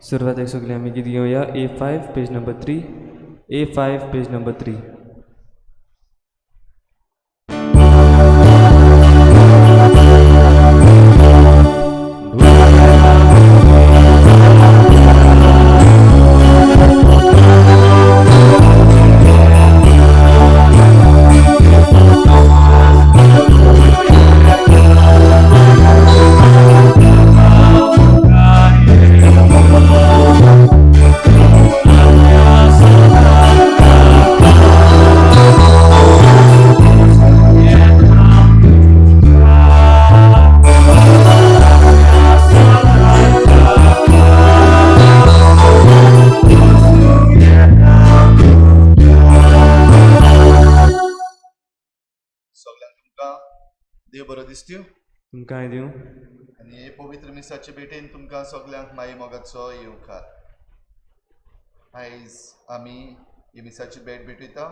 सुरवातेक सगळीं आमी गीत घेवया A5 page number 3, A5 page number 3. सगळ्यांक तुमकां देव बरो दिसत्यो. तुमकां हांवें दिवं. आनी हे पवित्र मिसाचे भेटेन तुमकां सगल्यांक माई मोगाचो येवकार. आयज आमी ही मिसाची भेट भेटयता.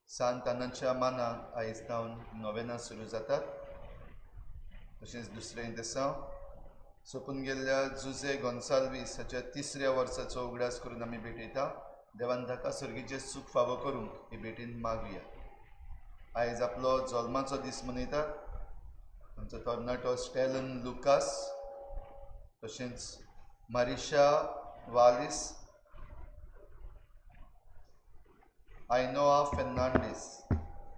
सांत आनाच्या मानाक आयज सावन नोवेनां सुरू जातात. तशेंच दुसरें दिसा सोंपून गेल्ल्या जुजे गोन्साल्वीस हाच्या तिसऱ्या वर्साचो उगडास करून आमी भेटयता. देवान ताका सर्गीचें सूख फावो करूंक ही भेटीन मागुया. आयज आपलो जल्माचो दीस मनयतात आमचो तरणाटो स्टॅलन लुकास, तशेंच मारिशा वालीस, आयनोआ फेर्नांडीस.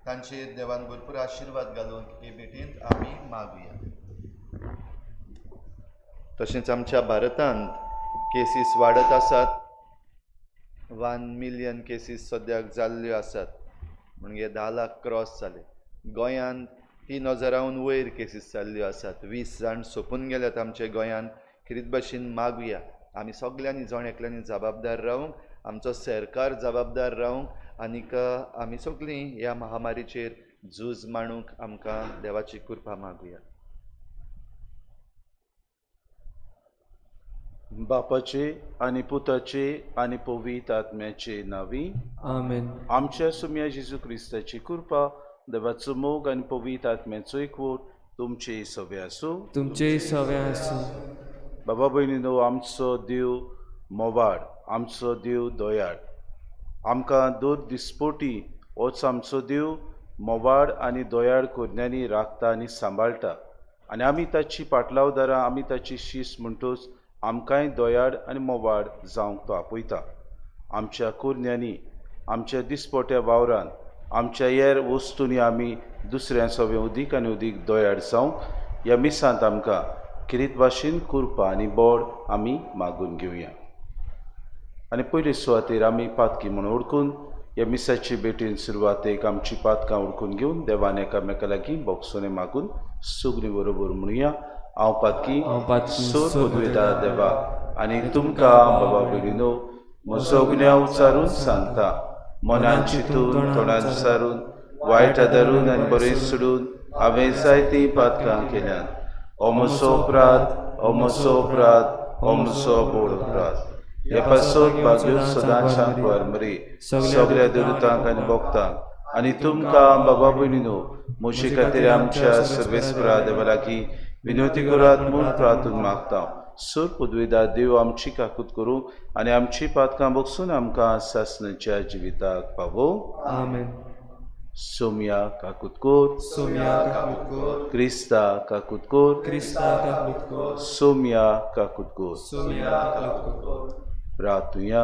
तांचेर देवान भरपूर आशिर्वाद घालूंक हे भेटींत आमी मागुया. तशेंच आमच्या भारतांत केसीस वाडत आसात. 1 मिलियन केसीस सद्याक जाल्ल्यो आसात, म्हणजे 10 लाख क्रॉस जाले. गोंयांत 3000 वयर केसीस जाल्ल्यो आसात. 20 जाण सोंपून गेल्यात आमच्या गोंयांत. खेरीत भाशेन मागुया आमी सगल्यांनी जण एकल्यांनी जबाबदार रावंक, आमचो सरकार जबाबदार रावंक आनीक आमी सगळीं ह्या महामारीचेर झूज मांडूंक आमकां देवाची कृपा मागुया. बापाचे आनी पुताचे आनी पवित्र आत्म्याचे नांवी आमेन. आमच्या सुम्या जेजू क्रिस्ताची कृपा, देवाचो मोग आनी पवित्र आत्म्याचो एकवट तुमचे सवे आसूं. तुमचेय सवे आसूं. बाबा भयणीनो, आमचो देव मोवाड, आमचो देव दयाळ, आमकां दर दिसपोटी होच आमचो देव मोवाड आनी दयाळ कोरन्यांनी राखता आनी सांबाळटा. आनी आमी ताची पाटलावदारां, आमी ताची शीस म्हणटूच आमकांय दयाळ आनी मोवाड जावंक तो आपयता. आमच्या कोरन्यांनी, आमच्या दिसपोट्या वावरान, आमच्या हेर वस्तूंनी आमी दुसऱ्यां सवें उदीक आनी उदीक दयाळ जावंक ह्या मिसांत आमकां खेरीत भाशेन कृपा आनी बोड आमी मागून घेवया. आनी पयले सुवातेर आमी पातकी म्हूण ओळखून ह्या मिसाची भेटीन सुरवातेक आमची पातकां ओळखून घेवन देवान एकामेका लागीं बोगसोने मागून सगळीं बरोबर म्हणुया. हांव पातकी, सोर पदवेता देवा आनी तुमकां बाबा भयणीनो म्हजो गुन्यांव उचारून सांगता. मनान चिंतून, तोंडान सारून, वायट आदारून आनी बरें सोडून हांवें जायतीं पातकां केल्यात. हो म्हजो अपराध, हो म्हजो अपराध, हो म्हजो व्हड अपराध. हे पासत भाग्यो सदांच सांकवार मरी सगळ्या दुरुतांक आनी भोगतांक आनी तुमकां बाबा भयणीनो म्हजे खातीर आमच्या सर्वेस्परा देवा लागीं विनवती करात म्हूण प्रार्थून मागता. सोर पदवेदा देव आमची काकूत करूं आनी आमची पातकां बगसून आमकां सासणाच्या जिविताक पावो. आमेन. सोम्या काकूत कोर, सोम्या काकूत कोर, क्रिस्ता काकूत कोर, क्रिस्ता काकूत कोर, सोम्या काकूत कोर. सोम्या काकूत कोर. प्रार्थुया.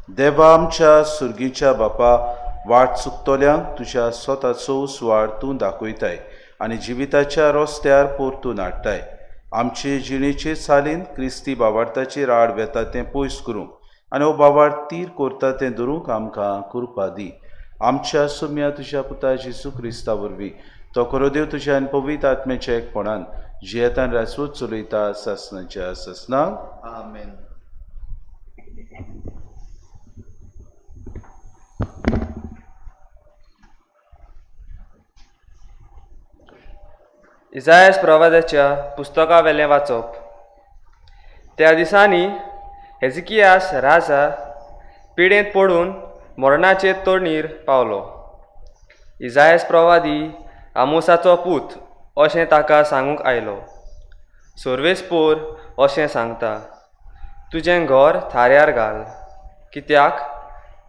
देवा आमच्या सुर्गीच्या बापा, वाट चुकतल्यांक तुज्या स्वताचो सुवार तूं दाखयताय आनी जिविताच्या रस्त्यार परतून हाडटाय. आमचे जिणेचे चालीन क्रिस्ती बावार्थाचेर आड वेता तें पयस करूंक आनी हो बावार्थ तीर करता तें धरूंक आमकां कृपा दी. आमच्या सुम्या तुज्या पुता जेजू क्रिस्ता वरवीं तो खरो देव तुज्या आनी पवित्र आत्म्याच्या एकपणान जियेतान राजवट चलयता सासणाच्या सासणाक. आमेन. इजायस प्रवादाच्या पुस्तका वेलें वाचप. त्या दिसांनी हेजिकियास राजा पिडेंत पडून मरणाचे तोडणीर पावलो. इजायस प्रवादी आमोसाचो पूत अशें ताका सांगूंक आयलो. सोर्वेस्पोर अशें सांगता, तुजें घर थाऱ्यार घाल, कित्याक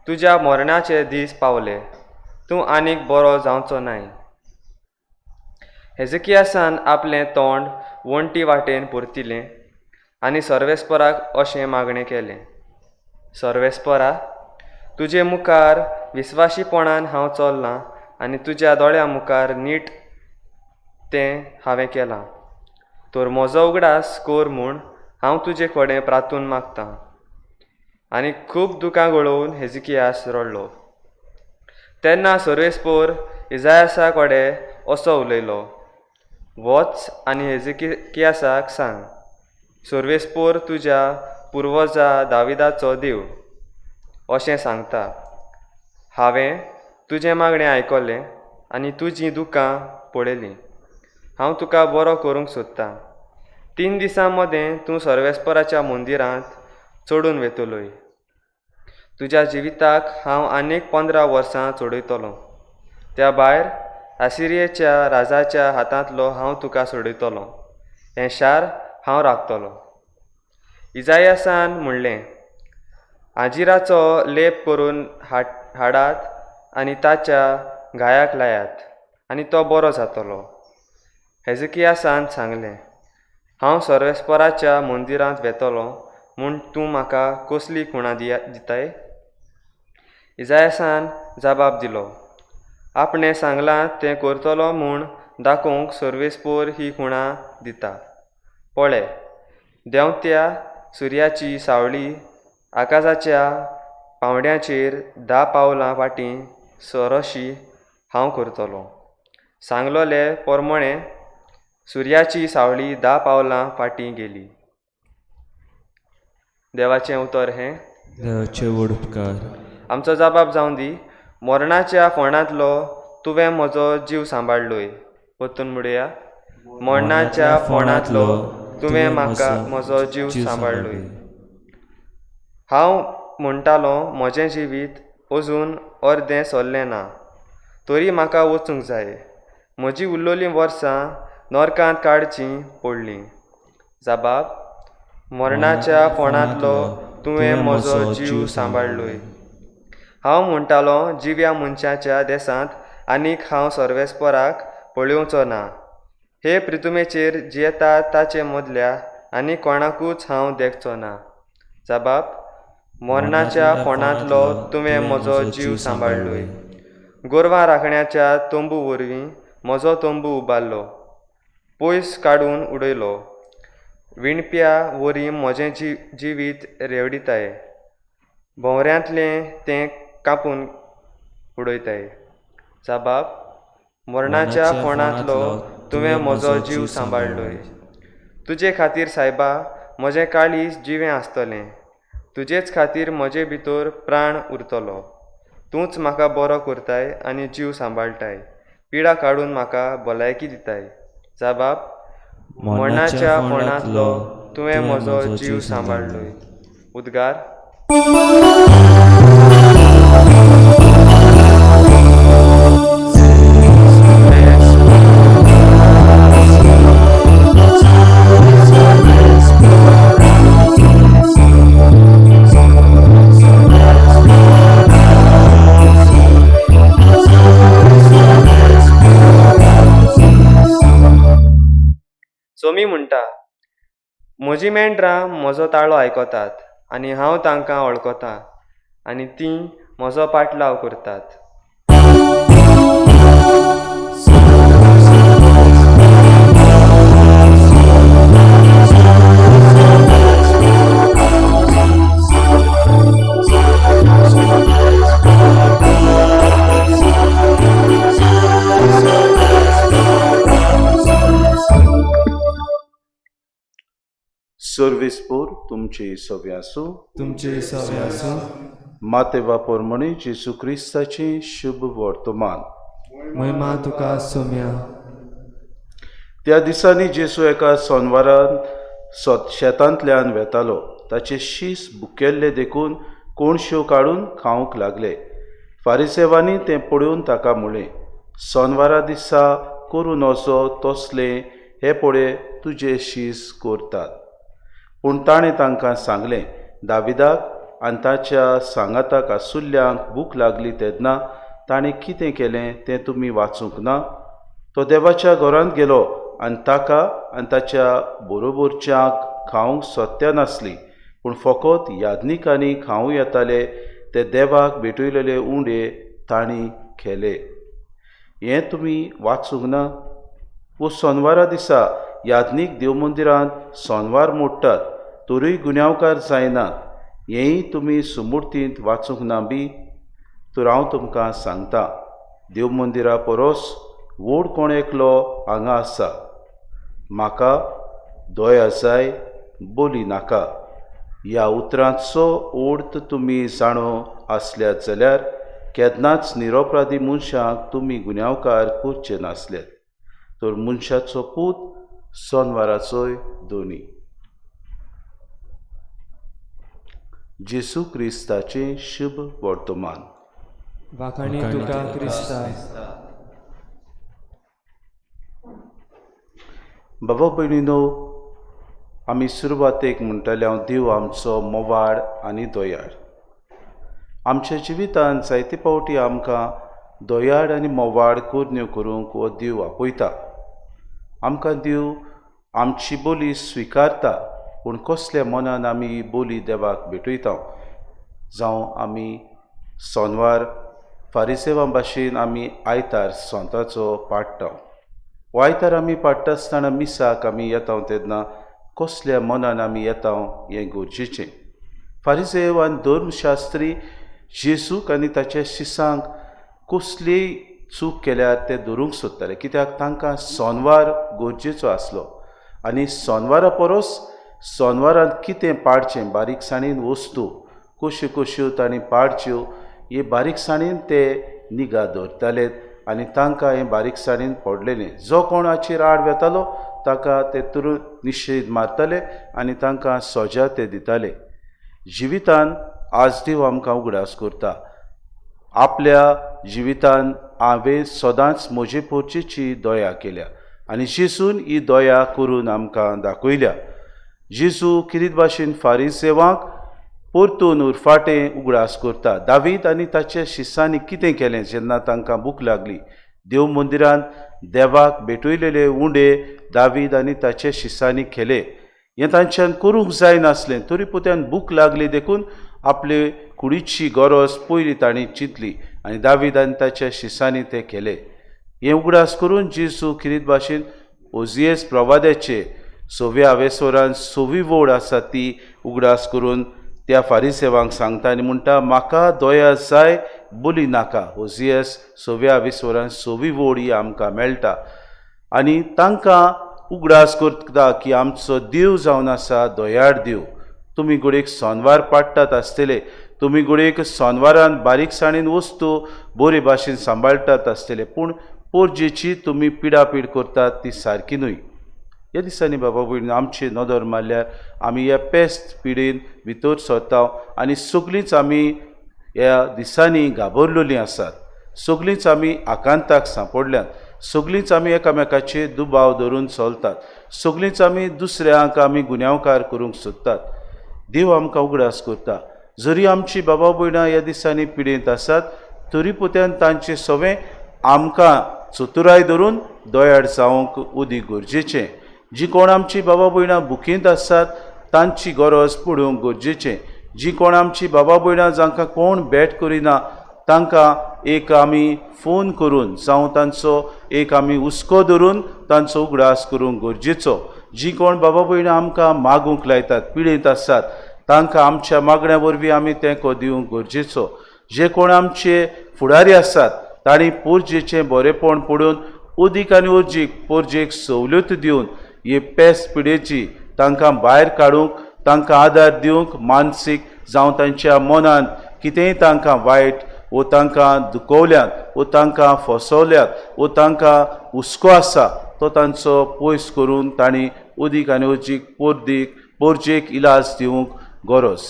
तुज्या मरणाचे दीस पावले, तूं आनीक बरो जावचो नाय. हेजकियासान आपलें तोंड वण्टी वाटेन परतिलें आनी सर्वेस्पराक अशें मागणें केलें, सर्वेस्परा, तुजे मुखार विस्वाशीपणान हांव चल्लां आनी तुज्या दोळ्यां मुखार नीट तें हांवें केलां, तर म्हजो उगडास कर म्हूण हांव तुजे कडेन प्रातून मागतां. आनी खूब दुकां गळोवन हेजकियास रडलो. तेन्ना सर्वेस्पोर इजायासा कडेन असो उलयलो, वच आनी हेजकियासाक सांग, सर्वेस्पोर तुज्या पुर्वजा दाविदाचो देव अशें सांगता, हांवें तुजें मागणें आयकलें आनी तुजीं दुकां पळयलीं, हांव तुका बरो करूंक सोदतां. 3 दिसां मदें तूं सर्वेस्पराच्या मंदिरांत चडून वेतलोय. तुज्या जिविताक हांव आनीक 15 वर्सां चडयतलो. त्या भायर आसिरियेच्या राजाच्या हातांतलो हांव तुका सोडयतलो. हें शार हांव राखतलो. इजायासान म्हणलें, आजिराचो लेप करून हाडात आनी ताच्या घायाक लायात आनी तो बरो जातलो. हेजकियासान सांगलें, हांव सर्वेस्पराच्या मंदिरांत वेतलो म्हूण तूं म्हाका कसली खुणा दिताय? इजायासान जबाब दिलो, आपणें सांगलां तें करतलो म्हूण दाखोवंक सर्वेस्पोर ही खुणा दिता. पळय, देंवत्या सुर्याची सावळी आकाशाच्या पांवड्याचेर 10 पावलां फाटीं सरशी हांव करतलो. सांगलोले पोरमोणें सुर्याची सावळी 10 पावलां फाटीं गेली. देवाचें उतर हें. देवाचे व्हड उपकार. आमचो जबाब जावन दी, मरणाच्या फोंडांतलो तुवें म्हजो जीव सांबाळलोय. परतून म्हणुया, मरणाच्या फोंडांतलो तुवें म्हाका म्हजो जीव सांबाळलोय. हांव म्हणटालो, म्हजें जिवीत अजून अर्दें सरलें ना, तरी म्हाका वचूंक जाय. म्हजी उरलेलीं वर्सां नरकांत काडचीं पडलीं. जबाब, मरणाच्या फोंडांतलो तुवें म्हजो जीव सांबाळलोय. हांव म्हणटालो, जिव्या मनशाच्या देसांत आनीक हांव सर्वेस्पराक पळोवचो ना. हे प्रितुमेचेर जियेता ताचे मदल्या आनी कोणाकूच हांव देखचो ना. जबाब, मरणाच्या फोंडांतलो तुवें म्हजो जीव सांबाळलोय. गोरवां राखण्याच्या तंबू वरवीं म्हजो तंबू उबारलो, पयस काडून उडयलो. विणप्या वरी म्हजें जिवीत रेवडिताय, भोंवऱ्यांतलें तें कापून उडयताय. जबाब, मरणाच्या फोंडांतलो तुवें म्हजो जीव सांबाळलोय. तुजे खातीर सायबा म्हजें काळीज जिवें आसतलें, तुजेच खातीर म्हजे भितर प्राण उरतलो. तूंच म्हाका बरो करताय आनी जीव सांबाळटाय, पिडा काडून म्हाका भलायकी दिताय. जबाब, मरणाच्या फोंडांतलो तुवें म्हजो जीव सांबाळलोय. उद्गार. सोमी म्हणटा, म्हजीं मेंढरां म्हजो ताळो आयकतात आनी हांव तांकां वळखतां आनी तीं म्हजो पाटलाव करतात. सर्वेस्पोर तुमचे सवे आसूं. तुमचे सवे आसूं. माते वापर म्हणी जेजू क्रिस्ताचें शुभ वर्तमान. महिमा तुका सोम्या. त्या दिसांनी जेजू एका सोनवारान शेतांतल्यान वेतालो. ताचे शीस बुकेल्ले देखून कोणश्यो काडून खावंक लागले. फारिसेवांनी तें पळोवन ताका म्हळें, सोनवारा दिसा करूं नजो तसलें हे पळय तुजे शीस करतात. पूण ताणें तांकां सांगलें, दाविदाक आनी ताच्या सांगाताक आसुल्ल्यांक भूक लागली तेन्ना ताणें कितें केलें तें तुमी वाचूंक ना? तो देवाच्या घरांत गेलो आनी ताका आनी ताच्या बरोबरच्यांक खावंक सत्या नासली, पूण फकत याज्ञिकांनी खावं येताले ते देवाक भेटयलेले उंडे तांणी खेले. हें तुमी वाचूंक ना? वो सोनवारा दिसा याज्ञीक देवमंदिरांत सोनवार मोडटात तरूय गुन्यांवकार जायनात, हेंय तुमी सुमुर्तींत वाचूंक ना बी? तर हांव तुमकां सांगता, देवमंदिरा परस व्हड कोण एकलो हांगा आसा. म्हाका दया जाय, बोली नाका ह्या उतरांचो अर्थ तुमी जाणो आसल्यात जाल्यार केन्नाच निरपराधी मनशांक तुमी गुन्यांवकार करचे नासले. तर मनशाचो पूत सोनवाराचोय दोनी. जेजू क्रिस्ताचें शुभ वर्तमान. वाखाणी तुका क्रिस्ता. बाबा भयणीनो, आमी सुरवातेक म्हणटाले हांव देव आमचो मोवाड आनी दयाळ. आमच्या जिवितांत जायते फावटी आमकां दयाळ आनी मोवाड करण्यो करूंक हो देव आपयता. आमकां देव आमची बोली स्विकारता, पूण कसल्या मनान आमी ही बोली देवाक भेटयता? जावं आमी सोनवार फारिसेवां भाशेन आमी आयतार सोंताचो पाडटा. हो आयतार आमी पाडटा आसतना मिसाक आमी येता तेन्ना कसल्या मनान आमी येता हें गरजेचें. फारिसेव आनी धर्मशास्त्री जेजूक आनी ताच्या शिसांक कसलीय चूक केल्यार ते धरूंक सोदताले, कित्याक तांकां सोनवार गरजेचो आसलो. आनी सोनवारा परस सोनवारांत कितें पाडचें, बारीकसाणेन वस्तू कश्यो कश्यो तांणी पाडच्यो हे बारीकसाणेन ते निगा दवरताले आनी तांकां हें बारीकसाणेन पडलेलें. जो कोणाचेर आड वेतालो ताका ते तुरंत निशेध मारताले आनी तांकां सजा ते दिताले. जिवितान आज देव आमकां उगडास करता, आपल्या जिवितान हांवें सदांच म्हजे पोरचेची दया केल्या आनी जेजून ही दया करून आमकां दाखयल्या. जेजू किरीत भाशेन फारिसेवांक परतून उरफाटें उगडास करता. दावीद आनी ताच्या शिसांनी कितें केलें जेन्ना तांकां भूक लागली? देव मंदिरांत देवाक भेटयलेले उंडे दावीद आनी ताच्या शिसांनी खेले. हें तांच्यान करूंक जायनासलें, तरी पुत्यान भूक लागली देखून आपले कुडीची गरज पयली तांणी चिंतली आनी दावीद आनी ताच्या शिसांनी ते केले. हें उगडास करून जेजू किरीत भाशेन ओजियस प्रवाद्याचे सव्या आवेसोरान सवी वोड आसा ती उगडास करून त्या फारिसेवांक सांगता आनी म्हणटा, म्हाका दया जाय, बोली नाका. ओजियस सव्या आवेसोरान सवी वोड ही आमकां मेळटा आनी तांकां उगडास करता की आमचो देव जावन आसा दयाळ देव. तुमी घडयेक सोनवार पाडटात आसतले, तुमी घडयेक सोनवारान बारीकसाणेन वस्तू बरे भाशेन सांबाळटात आसतले, पूण पोरजेची तुमी पिडापीड करतात ती सारकी न्हय. ह्या दिसांनी बाबा भयणी आमची नदर मारल्यार आमी ह्या पेस्त पिडेन भितर सरता आनी सगळींच आमी ह्या दिसांनी घाबरलेलीं आसात, सगळींच आमी आकांताक सांपडल्यात, सगळींच आमी एकामेकाचेर दुबाव धरून चलतात, सगळींच आमी दुसऱ्यांक आमी गुन्यांवकार करूंक सोदतात. देव आमकां उगडास करता, जरी आमची बाबा भयणां ह्या दिसांनी पिडेंत आसात तरी पुत्यान तांचें सवें आमकां चतुराय धरून दयाळ जावंक उदीक गरजेचें. जी कोण आमची बाबा भयणां बुकेंत आसात तांची गरज पडूंक गरजेचें. जी कोण आमची बाबा भयणां जांकां कोण भेट करिना तांकां एक आमी फोन करून जावं तांचो एक आमी हुस्को धरून तांचो उगडास करूंक गरजेचो. जी कोण बाबा भयणां आमकां मागूंक लायतात, पिडेंत आसात, तांकां आमच्या मागण्या वरवीं आमी तेंको दिवंक गरजेचो. जे कोण आमचे फुडारी आसात तांणी पोरजेचें बरेपण पडून उदीक आनी उर्जीक पोरजेक सवलत दिवन ही पेस्त पिडेची तांकां भायर काडूंक, तांकां आदार दिवंक, मानसीक जावं तांच्या मनांत कितेंय तांकां वायट वो तांकां दुखवल्यात वो तांकां फसवल्यात वो तांकां हुस्को आसा तो तांचो पयस करून तांणी उदीक आनी उर्जीक पोरजेक इलाज दिवंक गरज.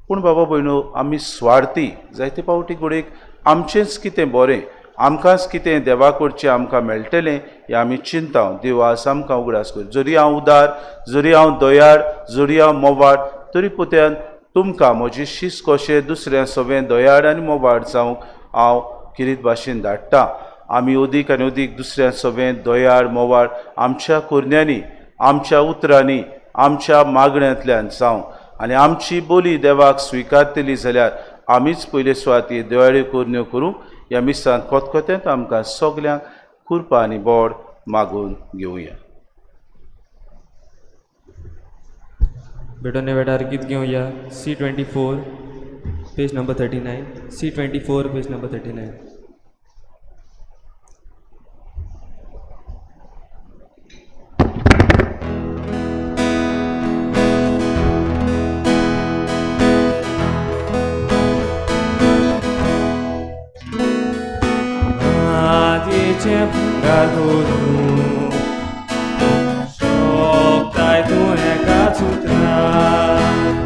पूण बाबा भयणो, आमी स्वार्थी जायते फावटी घडयेक आमचेंच कितें बरें, आमकांच कितें देवा कडचें आमकां मेळटलें हें आमी चिंता. देव आज आमकां उगडास कर. जरी हांव उदार, जरी हांव दयाळ, जरी हांव मोवाड, तरी पुत्यान तुमकां म्हजी शीस कशें दुसऱ्या सगळें दयाळ आनी मोवाड जावंक हांव किरीत भाशेन धाडटा. आमी अदीक आनी अदीक दुसऱ्या सगळें दयाळ मोवाड आमच्या कुरण्यांनी, आमच्या उतरांनी, आमच्या मागण्यांतल्यान जावं आनी आमची बोली देवाक स्विकारतली जाल्यार आमीच पयले सुवाती दयाळ्यो करण्यो करूंक ह्या मिसांत खतखत्यांत आमकां सगल्यांक कुरपा आनी बोड मागून घेवया. बेटोने वेळार गीत घेवया. C 24 page number 39. C 24 page number 39. आदीचें घालून सोगताय तूं एकाच उतरान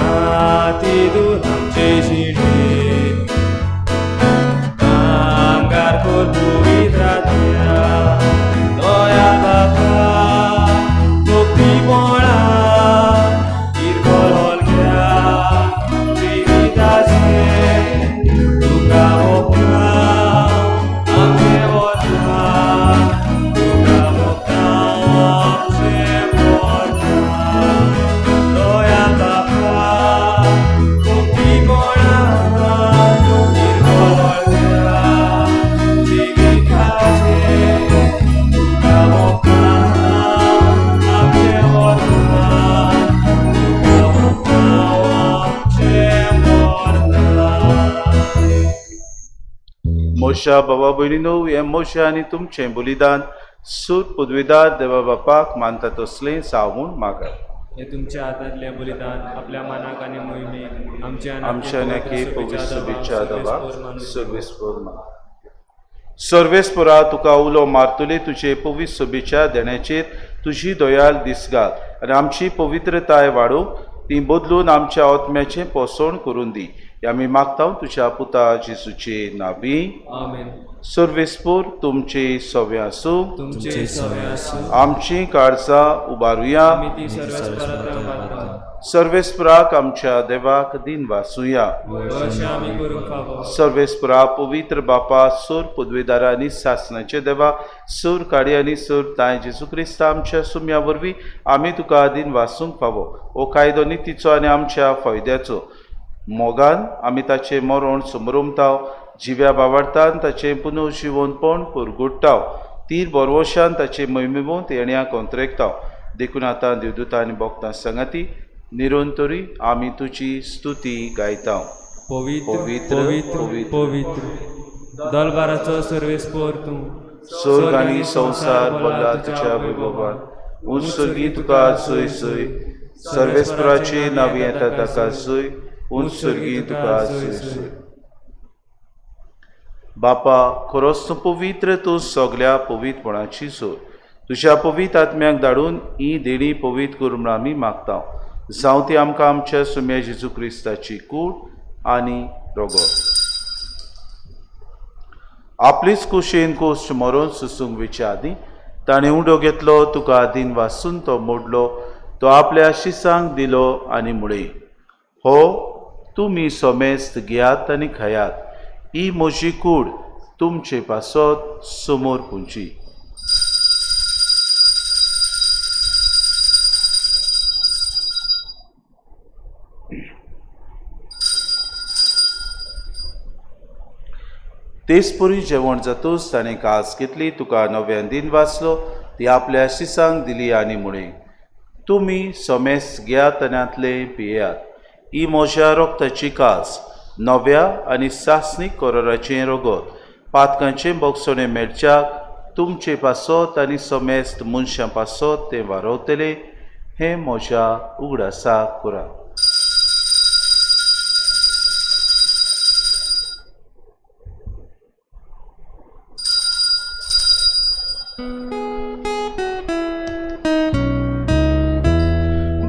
आती तूं आमचे जिणेंत आंगार कोर पवित्र आत्म्या दया बापा मुक्तीपणा इरगोल हलक्या जिविताचें तुका ओंपता आमचें वता तुका ओंपता आमचें वता दया बापा मुक्तीपणा इरगोल हलक्या जिविताचें तुका ओंपता आमचें वता तुका ओंपता आमचें वता. मोशा बाबा भयणीनो, हें मोशा आनी तुमचें बलिदान सूर पदवीदार देवा बापाक मानता तसलें जावून मागात. हें तुमच्या हातांतलें बलिदान आपल्या मानाक आनी मोहिमेक आमच्या आमच्या नक्की पवित्र शुभेच्छा दबा सर्वेस्पोर मान. सर्वेस्पोरा तुका उलो मारतले तुजे पवित्र शुभेच्छा देण्याचेर तुजी दयाल दिसगात आनी आमची पवित्रताय वाडोवंक ती बदलून आमच्या आत्म्याचें पोसवण करून दी. हें आमी मागता तुज्या पुता जेजूचे नांवी. आमेन. सर्वेस्पोर तुमचे सवे आसूं. तुमचे सवे आसूं. आमची काळजां उबारुया. आमी ती सर्वेस्पराक मानता. सर्वेस्पराक आमच्या देवाक दिन वासुया. अशें आमी करूंक फावो. सर्वेस्परा पवित्र बापा सूर पदवेदारा आनी सासणाचे देवा सूर काडी आनी सूर ताय जेजू क्रिस्ता आमच्या सुम्या वरवीं आमी तुका दिन वासूंक फावो. हो कायदो नितीचो आनी आमच्या फायद्याचो मोगान आमी ताचें मरण समरमताव, जिव्या बावडतान ताचें पुनर्जिवनपण पुरगुडटाव, तीर बरवशान ताचे मोहिमेवंत येण्या कोंत्रेकताव. देखून आतां देवदूता आनी भक्तां सांगाती निरंतरी आमी तुजी स्तुती गायता. पवित्र पवित्र, पवित्र पवित्र. पवित्र दलबाराचो सर्वेस्पोर तूं स्वर्ग आनी संवसार भरला तुज्या वैभवान. उंच स्वर्गी तुका सोय सोय, सर्वेस्पराचे नांव येता ताका सोय, उंच स्वर्गी तुका सोय सोय. बापा खरोच तूं पवित्र, तूं सगल्या पवित्रपणाची सोय. तुज्या पवित्र आत्म्याक धाडून ही देणी पवित्र कर म्हूण आमी मागता. जावं ती आमकां आमच्या सुम्या जेजू क्रिस्ताची कूड आनी रगत. आपलीच कुशीन कोश्ट मरोन सुसूंक वेच्या आदीं ताणें उडो घेतलो, तुका आदीन वासून तो मोडलो, तो आपल्या शिसांक दिलो आनी म्हळें, हो तुमी सोमेस्त घेयात आनी खायात, ही म्हजी कूड तुमचे पासत समोर पुंची. तेच परी जेवण जातूच ताणें कास घेतली, तुका नव्यान दिन वाचलो, ती आपल्या शिसांक दिली आनी म्हळें, तुमी सोमेस्त घेयात आनी हांतलें पियेयात, ही म्हज्या रक्ताची कास, नव्या आनी सासणीक कराराचें रगत, पातकांचें बोगसणें मेळच्याक तुमचे पासत आनी समेस्त मनशां पासत तें वारवतलें, हें म्हज्या उगडासाक करात.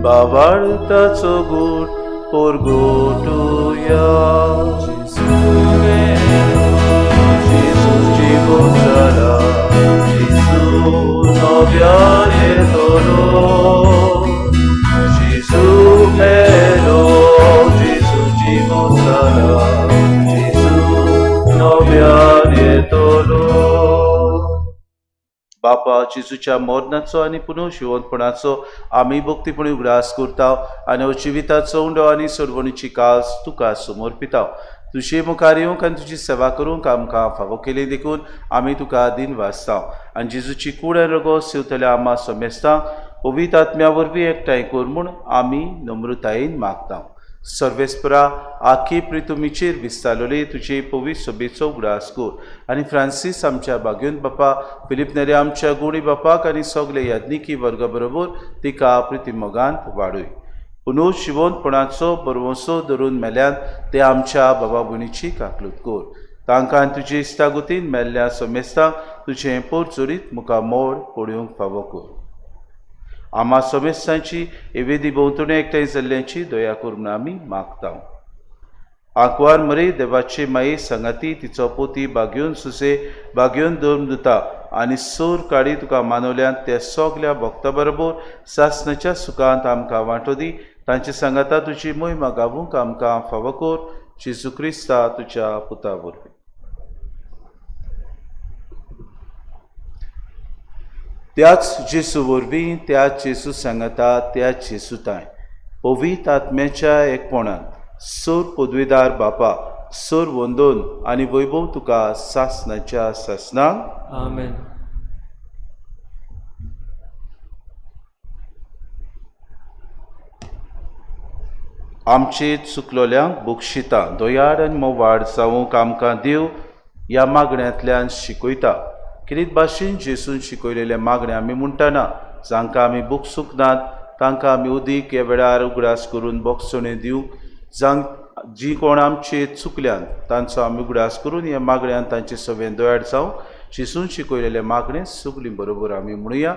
बाबाळताचो गूट पोरगोटुया. जेजू मेलो. जेजू जिवो जाला, जेजू नव्यान येतलो. जेजू मेलो, जेजू जिवो जाला, जेजू नव्यान येतलो. बापा, जेजूच्या मरणाचो आनी पुनर्जिवंतपणाचो आमी भक्तीपणी उगडास करता आनी जिविताचो उंडो आनी सोडवणीची कास तुका समर्पिता. तुजे मुखार येवंक आनी तुजी सेवा करूंक आमकां फावो केली देखून आमी तुका दिन वाचता आनी जेजूची कूड आनी रगत सेवतल्या आमा समेस्तांक पवित्र आत्म्या वरवीं एकठांय कर म्हूण आमी नम्रतायेन मागता. सर्वेस्परा, आखी प्रितुमीचेर विस्तारलेली तुजे पवित्र सभेचो उगडास कर आनी फ्रांसीस आमच्या बागयोन बापा, फिलीप नेरे आमच्या गुणी बापाक आनी सगळे याज्ञिकी वर्गा बरोबर तिका प्रितीमोगांत वाडय. पुनू शिवोनपणाचो बरवसो धरून मेल्यान ते आमच्या बाबा भयणीची काकलूत कर. तांकां आनी तुजे इश्टागतीन मेल्ल्या समेस्तांक तुजें पोरचोरीत मुखार मोड पळोवंक फावो कर. आमा समेस्तांची एवेदी भोंवतणी एकठांय जाल्ल्यांची दया कर म्हूण आमी मागता. आंकवार मरे देवाचे माये सांगाती तिचो पोती बागयोन सुसे बागयोन धर्म दिता आनी सोर काडी तुका मानवल्यान त्या सगल्या भक्ता बरोबर सासणाच्या सुखांत आमकां वांटो दी. तांचे सांगाता तुजी मोहिमा गावूंक आमकां फावो कर, जेजू क्रिस्ता तुज्या पुता वरवीं. त्याच जेजू वरवीं, त्याच जेजू सांगाता, त्याच जेजू तांय पवित्र आत्म्याच्या एकपणांत सोर पदवीदार बापा, सोर वंदोन आनी वैभव तुका सासणाच्या सासणाक. आमेन. आमचे चुकलोल्यांक बक्षिता, दयाळ आनी मोवाड जावंक आमकां देव ह्या मागण्यांतल्यान शिकयता. किरीत भाशेन जेसून शिकयलेलें मागणें आमी म्हणटना जांकां आमी बक्षूंक नात तांकां आमी उदीक ह्या वेळार उगडास करून बक्षणी दिवंक, जांक जी कोण आमचे चुकल्यान तांचो आमी उगडास करून ह्या मागण्यान तांचे सवें दयाळ जावंक जेसून शिकयलेलें मागणें सगळीं बरोबर आमी म्हणुया.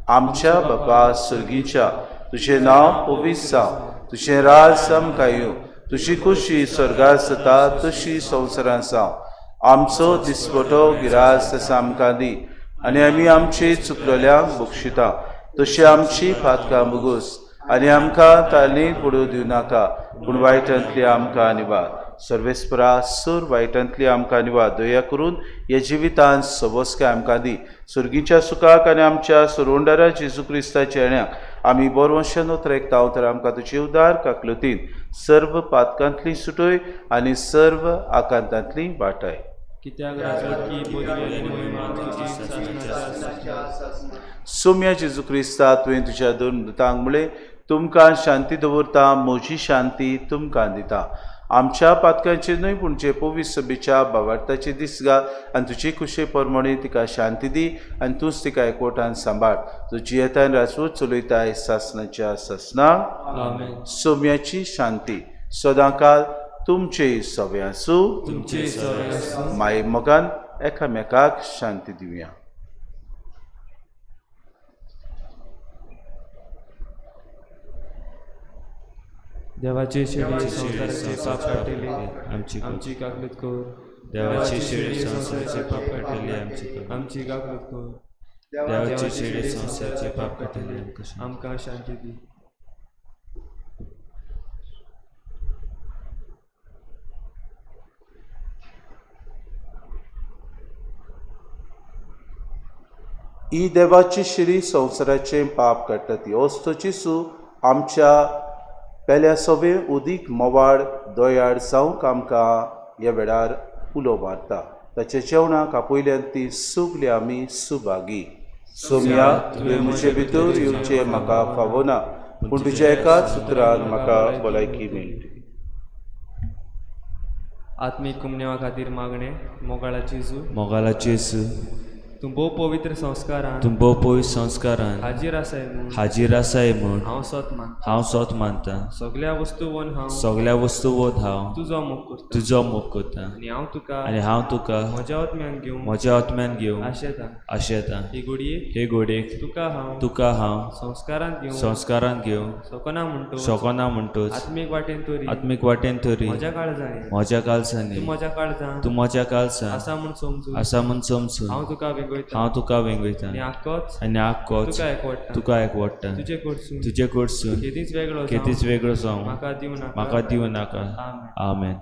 आमच्या बापा सर्गीच्या, तुजें नांव पवित्र जावं, तुजें राज आमकां येवं, तुजी खुशी स्वर्गार जाता तशी संवसारांत जावं. आमचो दिसपटो गिरास तसो आमकां दी आनी आमी आमचे चुकलोल्यांक बक्षिता तशी आमची फातकां मुगूस आनी आमकां ताली पडूं दिवं नाका, पूण वायटांतली आमकां निवार. सर्वेस्परा, सर वायटांतली आमकां निवार. दया करून ह्या जिवितांत सबसकाय आमकां दी. सर्गीच्या सुखाक आनी आमच्या सुरोंडारा जेजू क्रिस्ताच्या येण्याक आमी बरवंशान उतरेकता तर आमकां तुजे उदार काकलुतीन सर्व पातकांतली सुटय आनी सर्व आकांतांतली वाटाय. कित्याक राजवटकी पदवी आनी मोहिमा तुजी सासणाच्या सासणाक. सोम्या जेजू क्रिस्ता, तुवें तुज्या दोन दुतांक म्हणलें, तुमकां शांती दवरता, म्हजी शांती तुमकां दिता. आमच्या पातकांचेर न्हय पूण जे पवित्र सभेच्या भावार्थाचे दीस घाल आनी तुजी खुशे प्रमाणे तिका शांती दी आनी तूंच तिका एकवटान सांबाळ. तूं जियेतान राजवट चलयताय सासणाच्या सासणाक. आमेन. सोम्याची शांती सदांकाल तुमचे सवे आसूं. तुमचे सवे आसूं. माये मोगान एकामेकाक शांती दिवया. देवाचे शेळी संवसाराचे पाप काडटली आमची आमची काकलूत कर. देवाची शेळी संवसाराचे पाप काडटली आमची कर. आमची काकलूत कर. देवाची शेळी संवसाराचे पाप काडटली आमकां शांती. आमकां शांती दी. ही देवाची शिरी संवसाराचें पाप काडटा ती वस्तू जेजू आमच्या पेल्या सवे उदीक मोवाळ दयाळ जावंक आमकां ह्या वेळार उलो मारता. ताच्या जेवणाक आपयल्यान ती सगली आमी सुभागी. सोम्या, तुवें म्हजे भितर येवचें म्हाका फावना, पूण तुज्या एकाच उतरान म्हाका भलायकी मेळटली. आत्मीक कुमनेवा खातीर मागणें. मोगाळा जेजू, मोगाला जेजू, तूं भोव पवित्र संस्कारान तूं भोव पवित्र संस्कारान हाजीर आसाय म्हूण हाजीर आसाय म्हूण हांव सोत मानता. हांव सोत मानता. सगल्या वस्तू वन हांव सगल्या वस्तू वत हांव तुजो मोग करता तुजो मोग करता आनी हांव तुका आनी हांव तुका म्हज्या आत्म्यान घेवंक म्हज्या आत्म्यान घेवंक आशेता. आशेता. ही घडयेक हे घोडयेक तुका हांव तुका हांव संस्कारांत घेवंक संस्कारांत घेवंक शकना म्हणटच शकना म्हणटच आत्मीक वाटेन तरी आत्मीक वाटेन तरी म्हज्या काळजान ये. म्हज्या काळजांनी तूं म्हज्या काळजान तूं म्हज्या काळजान आसा म्हूण समजून आसा म्हूण समजून हांव तुका वेंगयता हांव तुका वेंगयता आनी आक्कोच आनी आक्कोच तुका एकवटता. तुका एकवटता. तुजे कडसून तुजे कडसून केदींच वेगळो जावंक केदींच वेगळो जावंक म्हाका दिवं नाका. म्हाका दिवं नाका. आमेन. आमेन.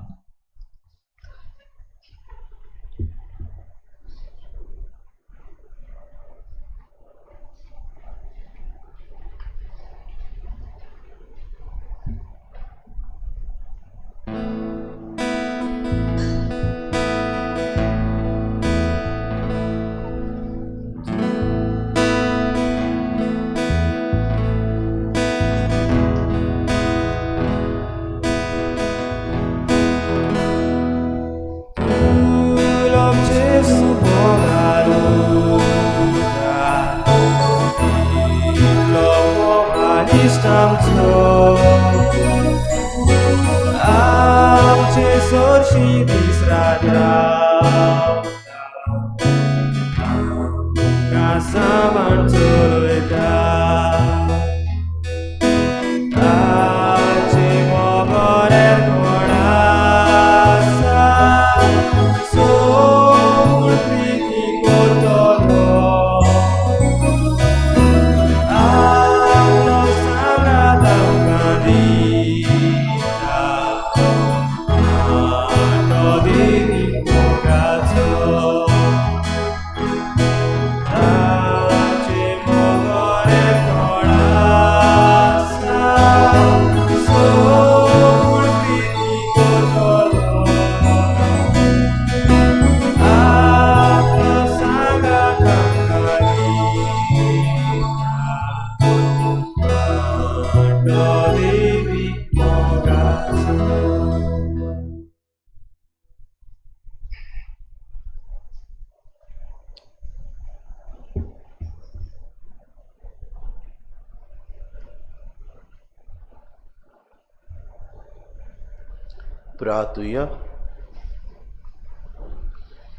प्रार्थुया.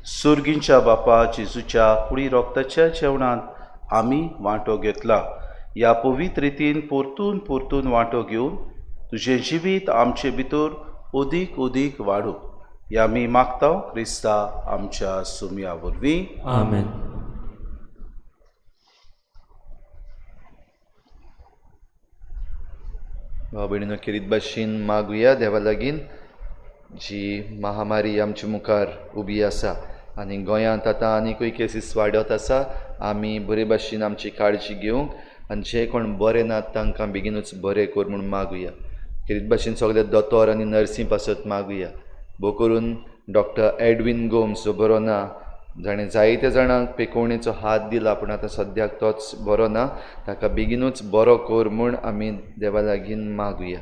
सुर्गींच्या बापा जेजूच्या कुडी रोगताच्या जेवणांत आमी वांटो घेतला. ह्या पवित्र रितीन परतून परतून वांटो घेवन तुजें जिवीत आमचे भितर अदीक अदीक वाडूं ह्या आमी मागता क्रिस्ता आमच्या सुमया वरवीं. आमेन. भाव भयणीनो खेरीत भाशेन मागुया देवा लागीं जी महामारी आमच्या मुखार उबी आसा आनी गोंयांत आतां आनीकूय केसीस वाडत आसा. आमी बरे भाशेन आमची काळजी घेवंक आनी जे कोण बरे नात तांकां बेगीनूच बरें कर म्हूण मागुया. खेरीत भाशेन सगळे दोतोर आनी नर्सी पासत मागुया. भोव करून डॉक्टर एडवीन गोम्स जो बरो ना, जाणें जायते जाणांक पेकोवणेचो हात दिला पूण आतां सद्याक तोच बरो ना, ताका बेगीनूच बरो कर म्हूण आमी देवा लागीं मागुया.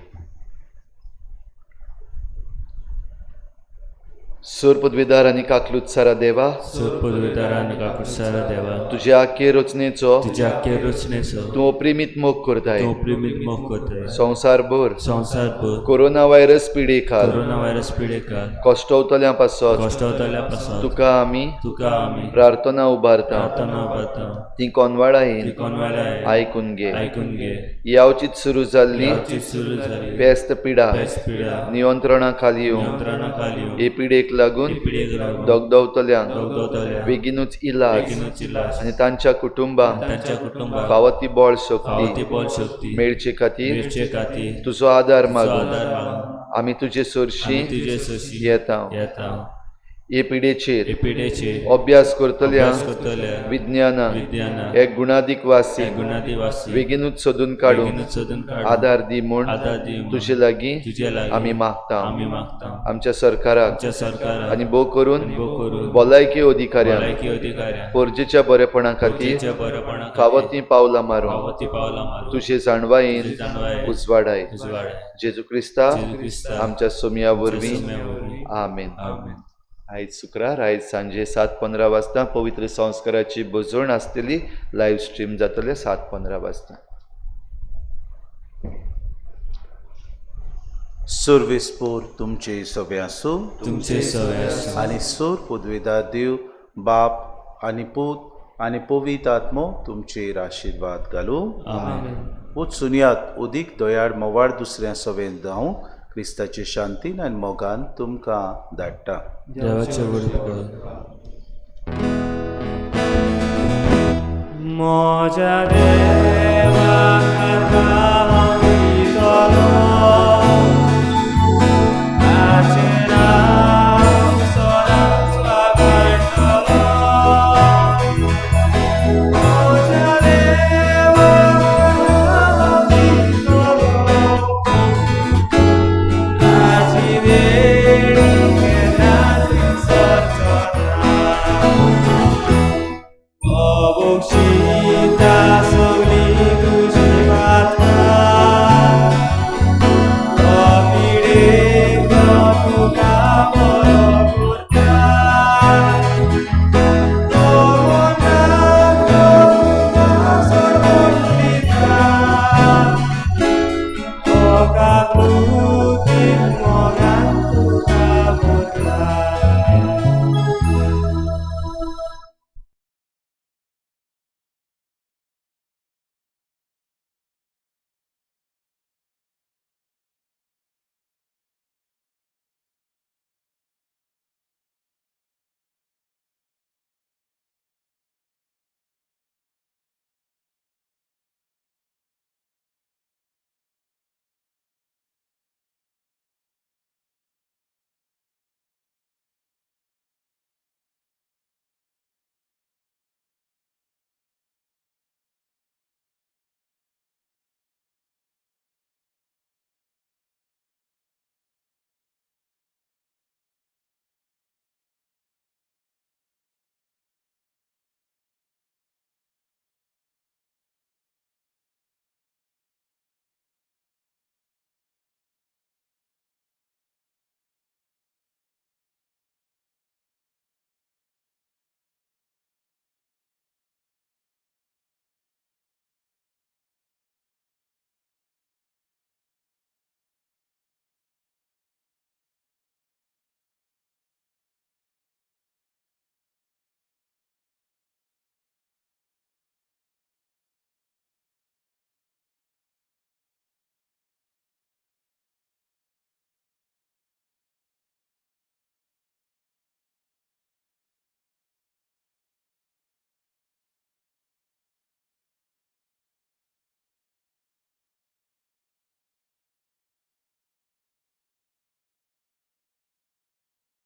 सूर पदवीदार आनी काकलूत सारा देवा, सूर पदवीदार आनी काकलूत सारा देवा, तुज्या आखे रचनेचो तुज्या आखे रचनेचो तूं प्रेमीत मोग करताय. तूं प्रेमीत मोग करताय. संवसारभर संवसारभर कोरोना व्हायरस पिडेखाल कोरोना व्हायरस पिडेखाल कश्टवतल्या पासत कश्टवतल्या पासत तुका आमी तुका आमी प्रार्थना उबारता. प्रार्थना उबारता. ती कोनवाळायेन ती कोनवाळायेन आयकून घे. आयकून घे. यावचीत सुरू जाल्ली यावचीत सुरू जाल्ली पेस्त पिडा पेस्त पिडा नियंत्रणा खाली येवंक नियंत्रणा खाली येवंक हे पिडेक लागून दगदवतल्यांक बेगीनूच इलाज आनी तांच्या कुटुंबांक फावो ती बळ शक्ती मेळचे खातीर तुजो आदार मागून आमी तुजे सरशी येता. हे पिडेचेर अभ्यास करतल्या विज्ञानाक एक गुणादीक वासी बेगीनूच सोदून काडून आदार दी म्हूण तुजे लागीं आमी मागता. आमच्या सरकाराक आनी भोव करून भलायकी अधिकाऱ्यांक परजेच्या बरेपणा खातीर फावो तीं पावलां मारून तुजे जाणवायेन उजवाडाय. जेजू क्रिस्ता आमच्या सोमया वरवीं. आमेन. आयज शुक्रार, आयज सांजे 7:15 वाजता पवित्र संस्काराची भजवण आसतली. लायव्ह स्ट्रीम जातले 7:15 वाजता. सर्वेस्पोर तुमचे सगळे आसूं. तुमचे सगळे आसूं. आनी सोर पदवेदार देव बाप आनी पूत आनी पवित्र आत्मो तुमचेर आशिर्वाद घालूं. आमेन. वचुनयात अदीक दयाळ मोवाळ दुसऱ्या सवेंत जावंक क्रिस्ताचे शांतीन आनी मोगान तुमकां धाडटा. देवाचे व्हड उपकार. म्हज्या देवा हांव दितलो ताचें नांव सदांच वाखाणटलो. म्हज्या देवा हांव दितलो ताची देणी केन्नाच विसरचो ना.